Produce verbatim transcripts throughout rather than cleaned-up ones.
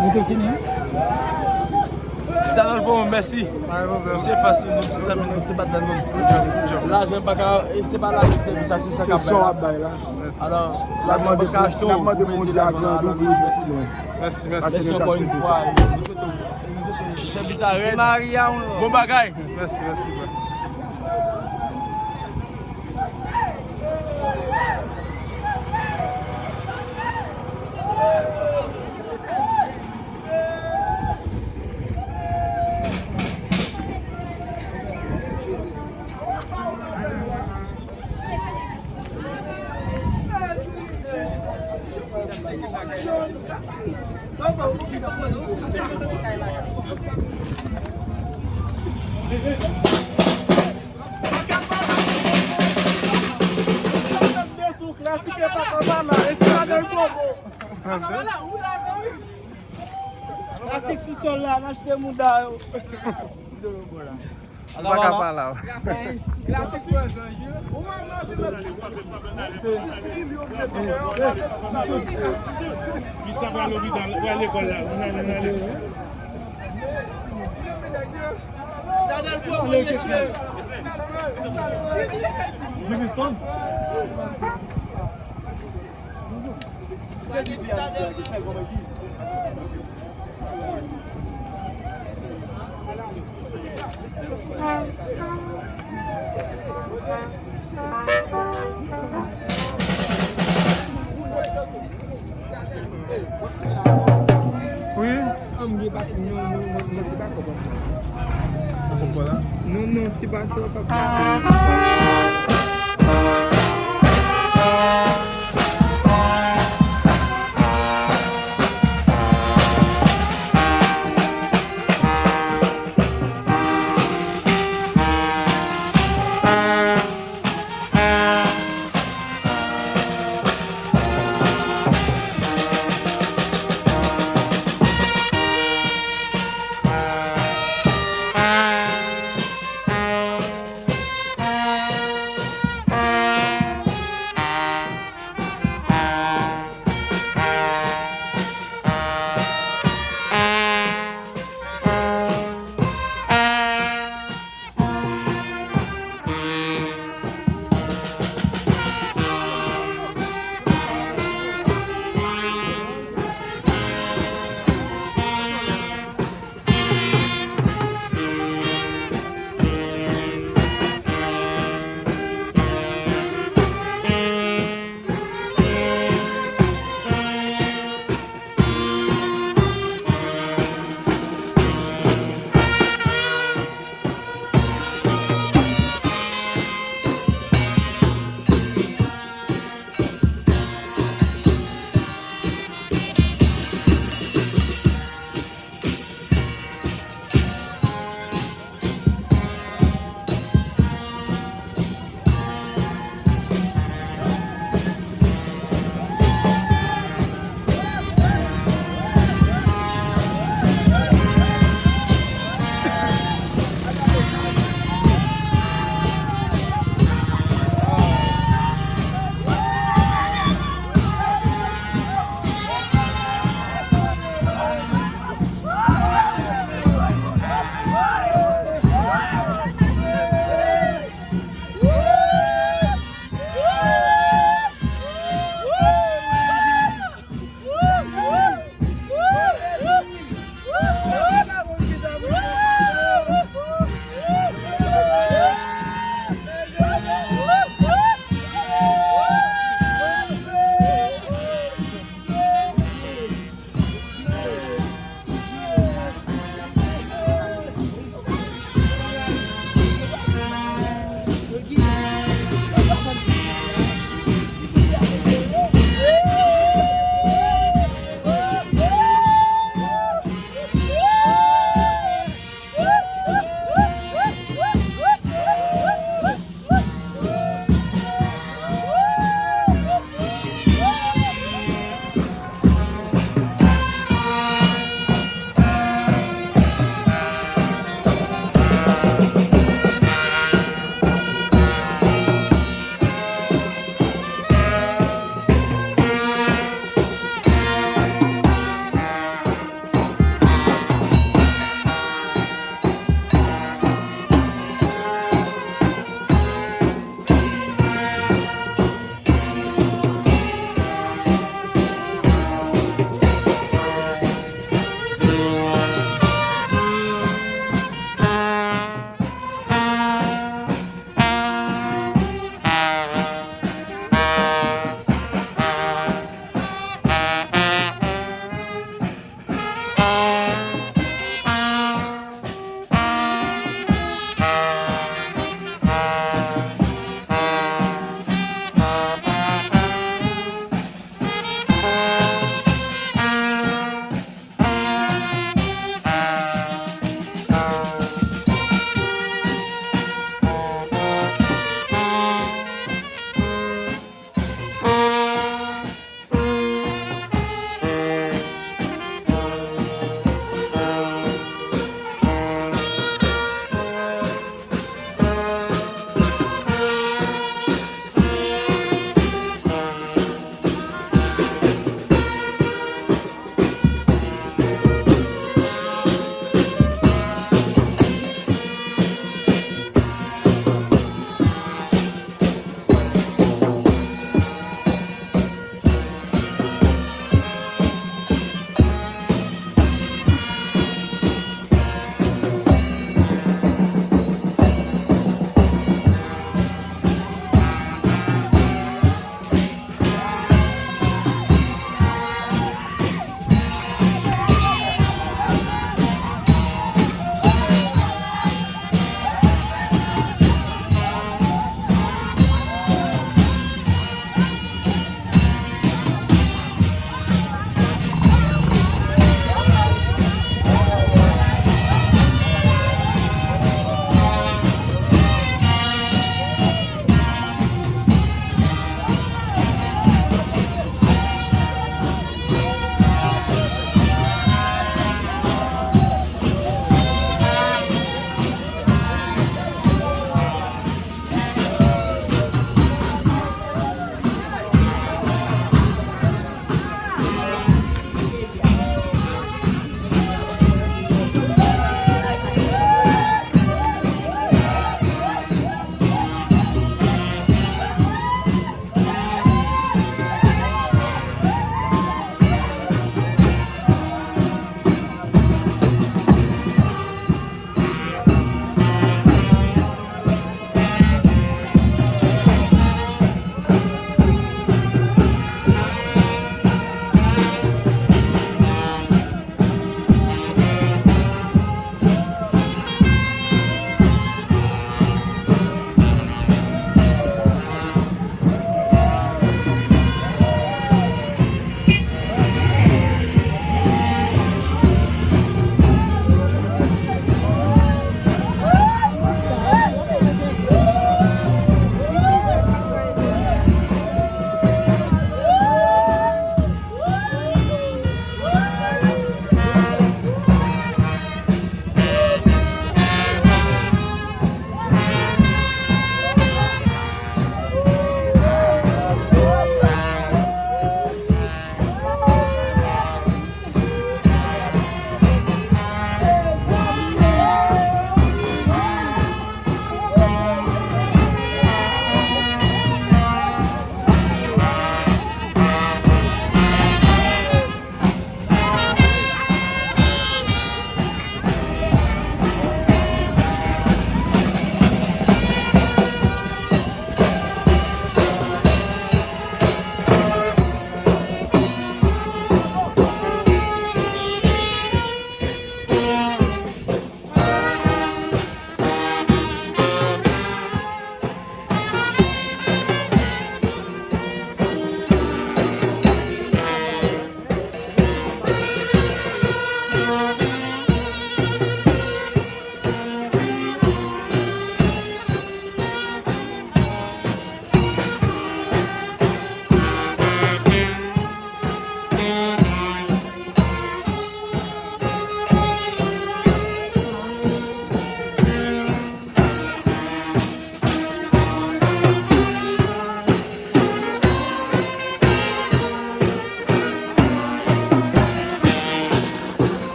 Nou te fini. Ti Tanòl bon, mèsi. Misye fas nou, nou, se zanmi nou, se patnè nou. Lajan pa ka, e se pa lajan k sèvi sa, se sa k ap bay la. Alò, lajan pa ka achte w pou mete lajan nan la. Mèsi, mèsi. Mèsi ankò yon fwa. E nou swete, e nou swete sèvis a rèd. Bon bagay. Mèsi, mèsi, bro. Klasik e pa konsa la, e se pa nan popo. Klasik sou sòl la, n achte mouda yo. Ou pa ka pale la. Misye pral lopital, pral lekòl la. Ann ale, ann ale. Wi. An, m gen bak, non, non, non, non, ti bak, konprann. Ou konprann la? Non, non, ti bak, yo, papa.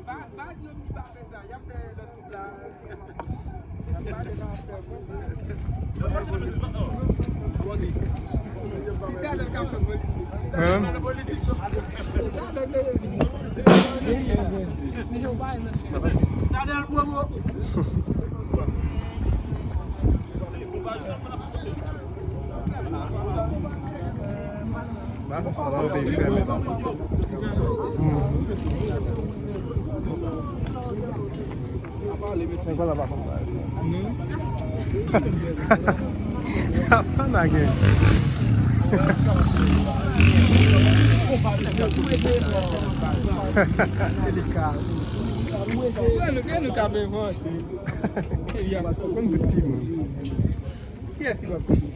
Pa, pa di yo m di pa fè sa, y ap fè lòt tout la. Y ap pale pa fè bon. Sitadèl ka fè politik. Hein? Sitadèl de... Sitadèl bobo. Ba konsa la, ou te fèmen la. Apa lage. Wè nou, wè nou ka invante. Konn bout timoun. Kiyès ki p ap koute?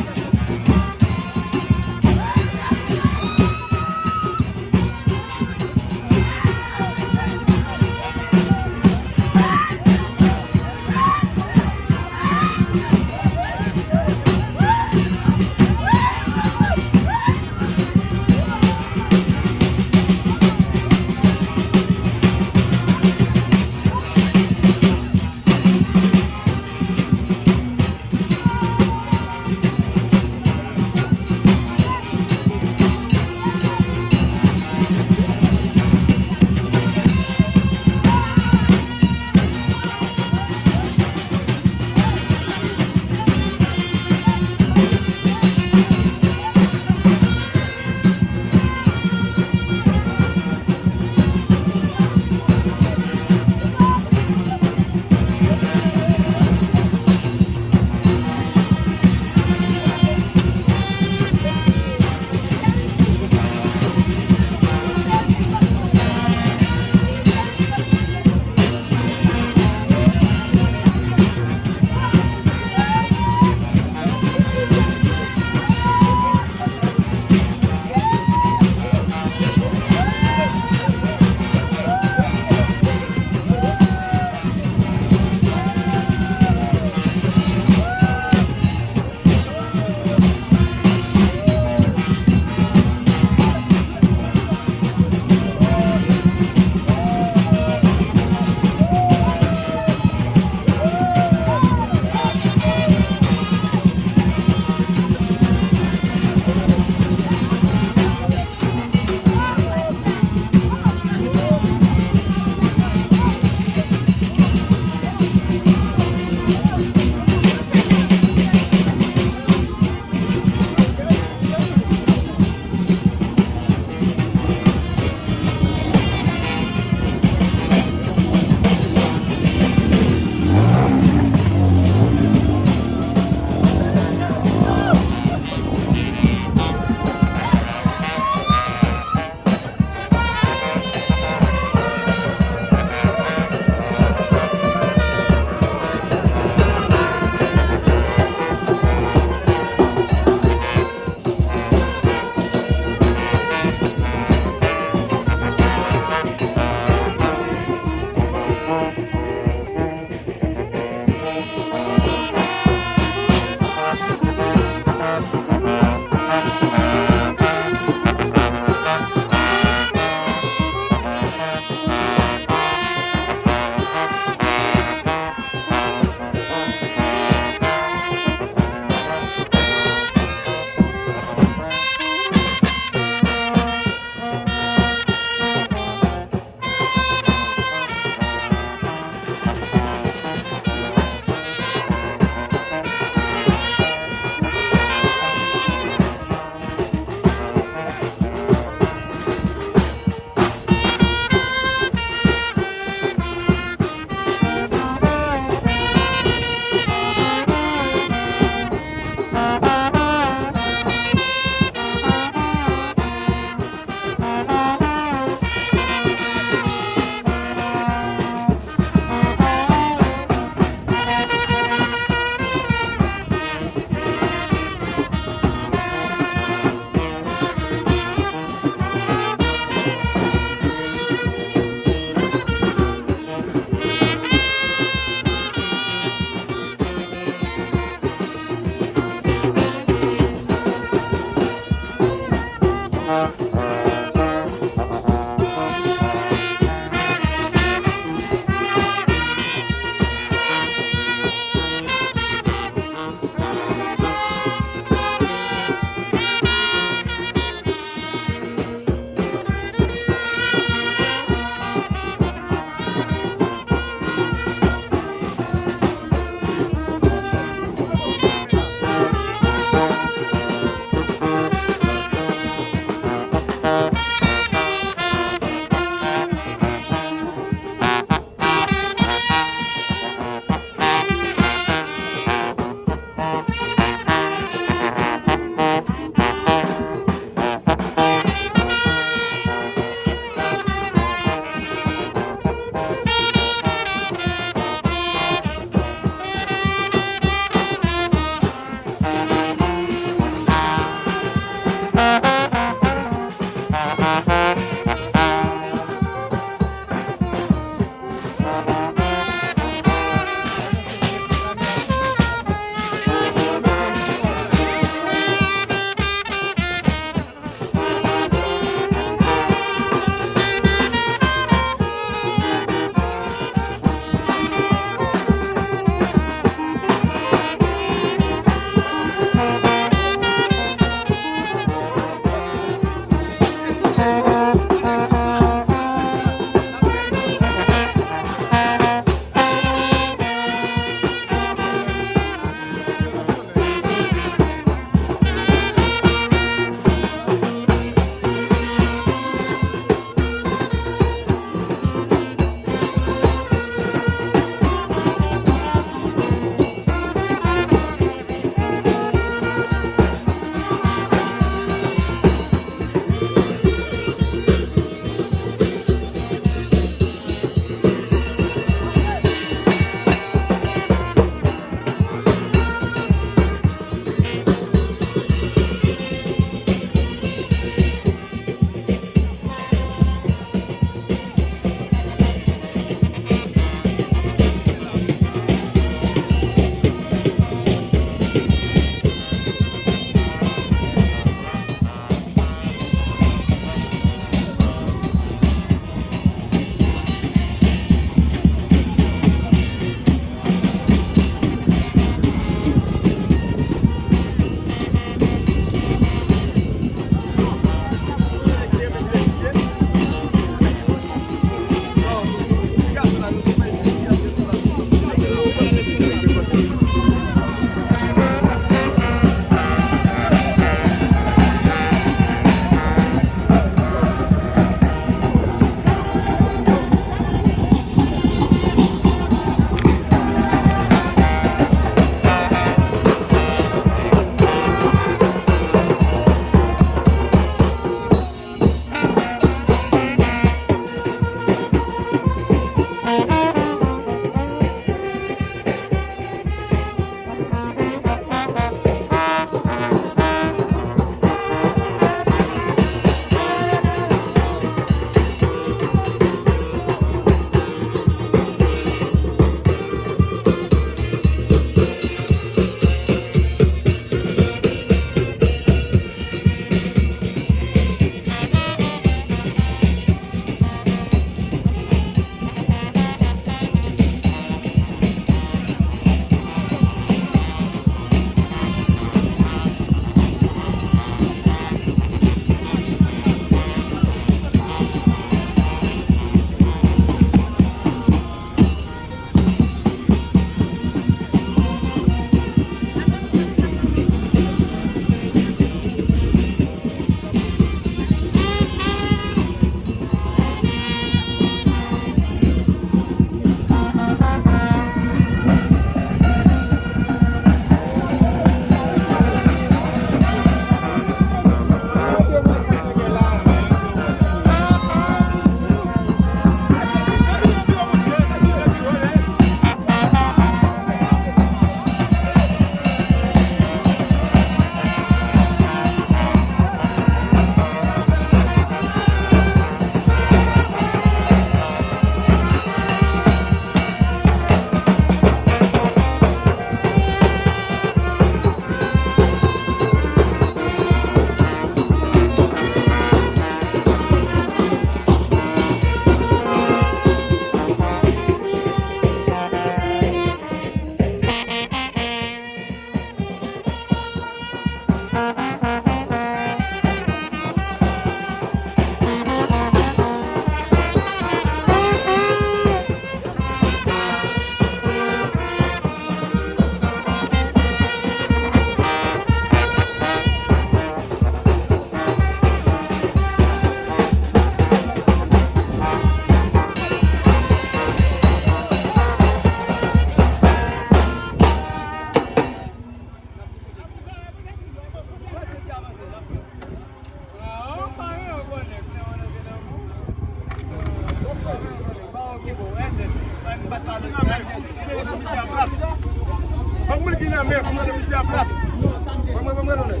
Men, pou mwen, misye a plat. Mwen, mwen, mwen, mwen, mwen.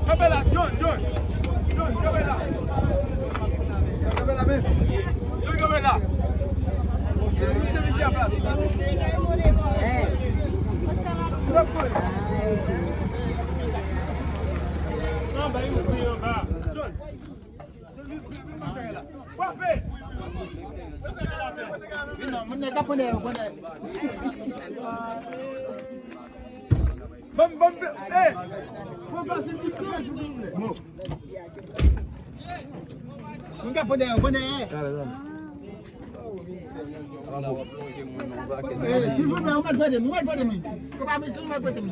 Kanpe la, John, John. John, kanpe la. Kanpe la, men. John, kanpe la. Misye, misye a plat. Anba, yo, anba. John. Vin non, moun nèg ap pran dèyè, pran dèyè. Banm, banm, eh, fò fasil ki presi, silvouplè. Moun k ap pran dèyè, pran dèyè. Eh, silvouplè, ou mèt prete m, ou mèt prete m. Ou pa mèt, ou mèt prete m.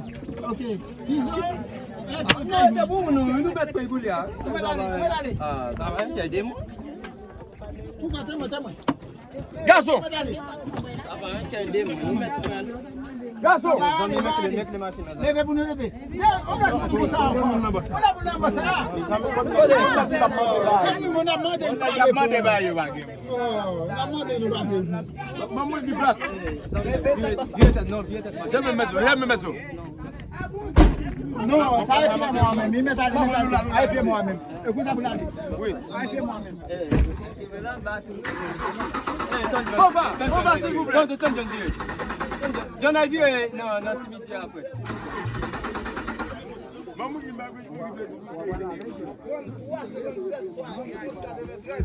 Ok. Tizon, eh, nou, nou mèt pran koulye a. Ou mèt ale, ou mèt ale. Ah, sa va, m fè de moun. Ou ka tèmwen, tèmwen. Gason! Ou mèt ale. Sa va, m fè de moun. Ou mèt pran. Gason! Leve pou nou leve. Ou mèt pou nou sa ankò. Ou la pou nou sa. Moun ap mande, nou pa reponn. Oh, n ap mande nou pa vle. Ban mwen ki plat. Vire tèt, non, vire tèt. Janm mèt yo, janm mèt yo. Non, sa e pye mwen menm, li mèt ale, mèt ale. A e pye mwen menm. E konsa pou l ale. Wi. A e pye mwen menm. Papa, papa, silvouplè. John, John, John, vire. John, al vire nan, nan simityè apre. Trannntwa, senkannsèt, swasanndis, katreventrèz.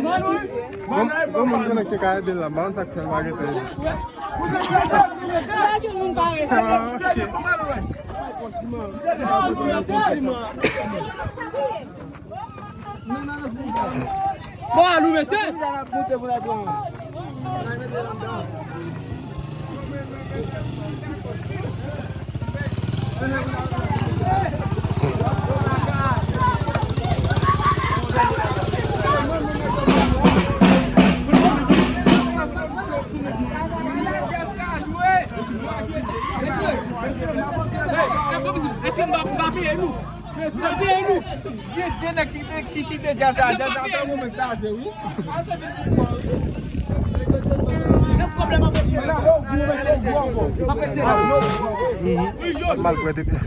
Bon, bon, moun konnen ki te ka ede l la, m pa konn sa k fè l pa gentan ede. Pa jwenn moun parese. Ah, ok. Bon, alou, mesye. Èske m pa, m pa peye nou? M pa peye nou? Gen de nèg ki te, ki kite djaz la, djaz la te goumen kraze, wi. Gen pwoblèm avèk yo. M ap retire la. Mal pran de pyès.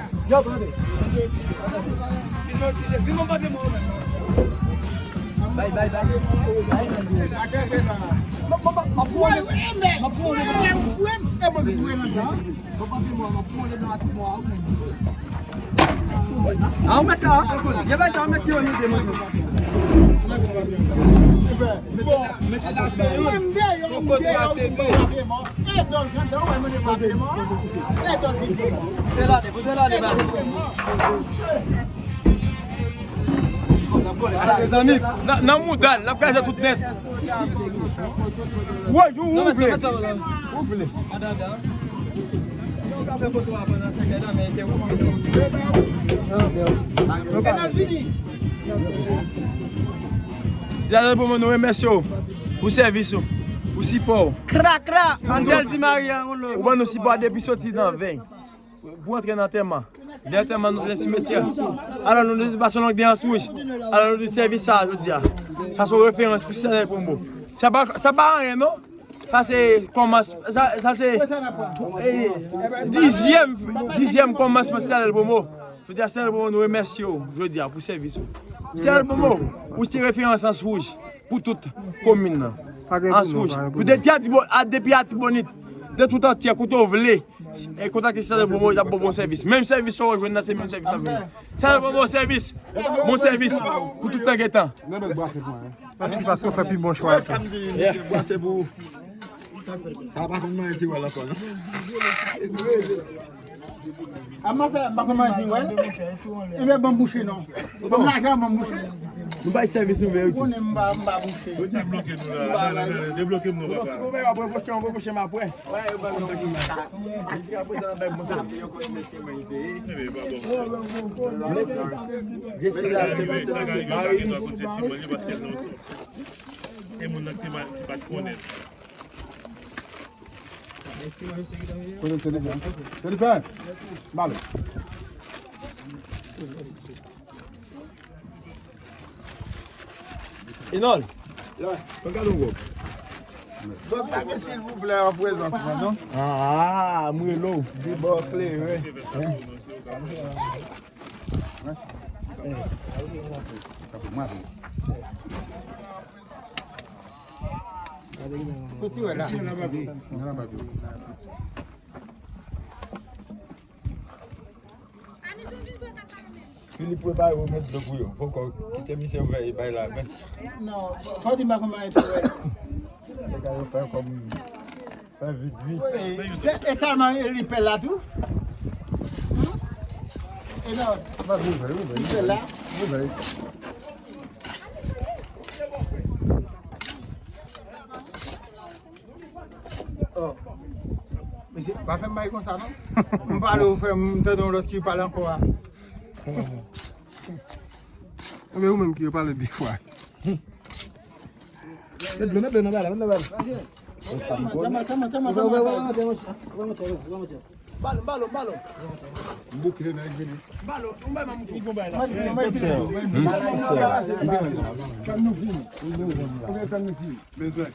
Yo, brother. Bay, bay, bay. Bay, bay. A ou mèt la, a ou mèt la, a ou mèt yo, nou de mwen. Mete la, mete la, mwen deyò, mwen deyò, mwen pa peye mò. E dòl, jan dòl, wè, mwen pa peye mò. E dòl, vin se la. Poze la, poze la, poze la. Mezanmi, nan, nan mouda l, l ap kraze tout nèt. Woy, ou, ou vle. Ou vle. Sitadèl Pwomo, nou remèsye w pou sèvis ou, pou sipò w. Kra, kra, Angel Di Maria, yon love. Ou ban nou sipò depi soti nan ven. Pou antre nan antèman. Dèyè antèman nou te nan simetyè. Alò nou te pase long de Anse Rouge. Alò nou te sèvi sa jodi a. Sa se yon referans pou Sitadèl Pwomo. Sa pa, sa pa anyen non. Sa se kòmans, sa, sa se, eh, dizyèm, dizyèm kòmansman Sitadèl Pwomo. Jodi a Sitadèl Pwomo nou remèsye w jodi a pou sèvis ou. Sitadèl Pwomo, ou se referans Anse Rouge pou tout komin nan. Anse Rouge. Pou depi Atibonit, de tout antye, kote w vle. E kontakte Sitadèl Pwomo, y ap ba w bon sèvis. Menm sèvis sa w jwenn nan, se menm sèvis la vini. Sitadèl Pwomo, sèvis. Bon sèvis. Pou tout tan gen tan. Mèsi paske w fè pi bon chwa. Yeah. Brase pou ou. Sa pa konn manje ti wè l ankò non. A m ap fè, m pa konn manje ti wè l. Ebyen ban m bouche non. Ban m lajan, ban m bouche. Nou bay sèvis nou vre. Ou konnen m pa, m pa bouche. Yo debloke nou la. Debloke m non papa. Si w bay apre pwochen, apre pwochen m apre. Jiska prezan bay bon sèvis. Ebyen pa bon. Mèsi. Sa ka rive, sa ka rive pa gen dwa konte sou manje paske l nan yon sòs. E moun nan ki pa t konnen. Kote Selifen? Selifen! Bale. Enòl. Mwen gade yon wòb. Donk, pa gen silvouplè an prezans mwen, non? Ah, mwen lo. Debò kleren. Piti wè la. Filip prepare ou met dlo pou yo. Poko kite misye ouvè e bay la men. Non, fò di m pa kòman e tou wè. Yo fè kòm Fè vit, vit. Wi, se, e sèlman li pè la tou. Hmm? E non. Li pè la. Oh. Mesye, pa fè m bay konsa non. M pale ou fè m tande yon lòt ki pale ankò a. Ebyen ou menm ki pale de fwa. Met dlo, met dlo nan bal la, met nan bal la. Bal, bal, bal. M bouke nan ek vini. Bal, ou bay manm tou. Tann nou fini. Tann nou fini. Bezwen.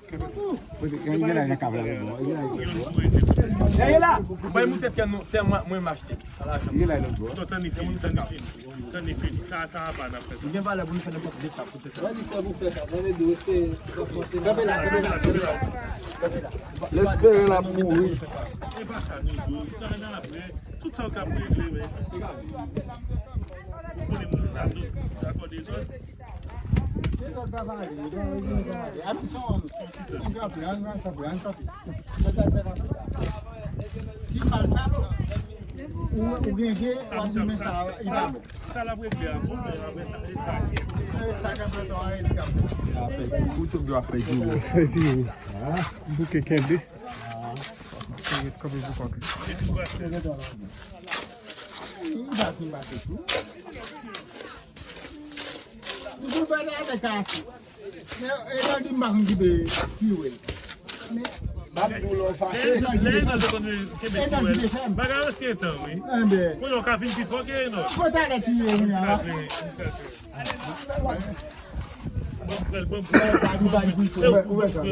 Kote kan gen la nan kab la. Dèyè la. Bay moute tè nou, tè mwen, mwen m achte. Li la lòt bò. Tann li fini, tann li fini. Tann li fini. Sa, sa apa n ap fè sa. Li gen valè pou nou fè nenpòt de etap poutèt. Wè li fè pou fè sa. Sa vle di w espere l ap fòse. Kanpe la, kanpe la, kanpe la. Kanpe la. L espere l ap mouri. E pa sa nou di w. Kanpe la apre. Tout sa w t ap regle, men. Ou konnen moun la, nou dakò dezòd. Dezòd pa pale, dezòd pa pale. Ann kanpe, ann kanpe, ann kanpe. Fè sa, fè sa. Si mal fèt, ou, ou gen je, w ap di men sa, li pa bon. Sa l ap regle a bon, men apre sa, e sa ki. E sa k ap fèt, e li k ap bon. Ou tout dwa fè pi wo. Fè pi wo. Bouke kenbe. Ret kanpe pou kòk li. Li pa fin pase tou. Li pou fè la avèk kase. Men, e, nan di m pa konn kite pi wè. Men, Lè Enòl te konn kenbe ti wèl. Bagay ansyen tan, wi. Kounye a w ka vin pi fò ke Enòl. Kote alèt li ye, kounye a la? Bon, bon, bon. Ou wè sa? M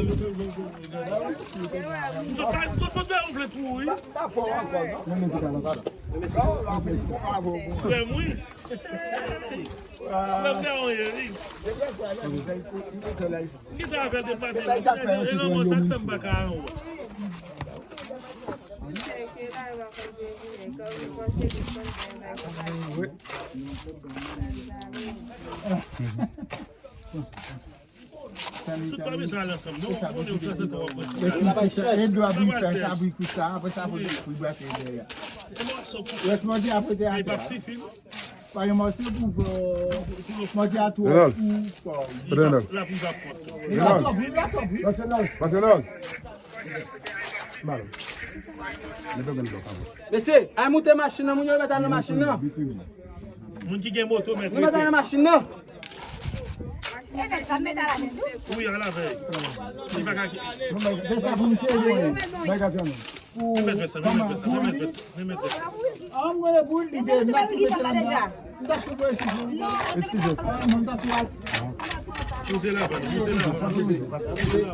sot pa, m sot pa fè yon vle twou, wi. Pa fò ankò, non? Mwen menm ki pa nan. Frè m, wi. Frè m te yon ye, wi. M gentan avè l de maten, e lanmò sa k fè m pa ka anwo. Tout pa bezwen al ansanm, non. Ou konnen ou prezante w ap pran ti bagay. Sa pral sèch. Sa pral sèch. Li p ap sifi, non. Pa yon mòso pou fè, manje a twò pou fò. Li p ap, l ap rive ap pran. Li la twò pou, li la twò pou. Pase nan, pase nan. Mesye, al moute machin nan, moun yo mèt al nan machin nan. Moun ki gen moto mèt. Nou mèt al nan machin nan. Wi, al avè. Li pa ka. Fè sa pou misye, wi. Bay gaz la non. Remèt vès la, remèt vès la, remèt vès la, remèt vès la. Ah, m konnen pou li de, m t ap sou pete la. M t ap sou pete la. Eskize. Ah, mwen t ap sou. Poze la, poze la.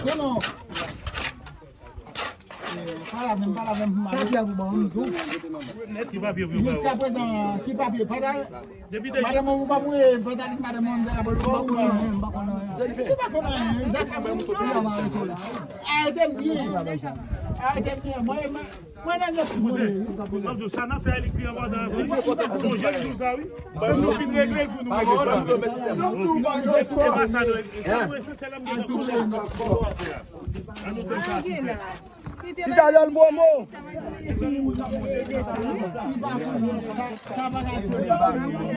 Non, non. Eh, pa la menm, pa la menm pou mwen. Papye pou ban m tou. Ki papye pou yo ba ou? Jiska prezan, ki papye? Pa ta, depi de madanm ou pa pou, eh, pa ta di madanm ou, m ta la pou ou, m pa konnen anyen, m pa konnen anyen. Si pa konnen anyen, zafè mwen, mwen la mwen tou la. Arete m byen. Arete m byen. Mwen, mwen, mwen nan nèf. Kouzen, kouzen, sa nan fè li pi anpòtan anpil. Sonje l di w sa, wi. Ban nou fin regle l pou nou. E pa sa, non. E sa nou esansyèl la, m gen nan kouzen. An nou fè sa. Sitadèl Pwomo.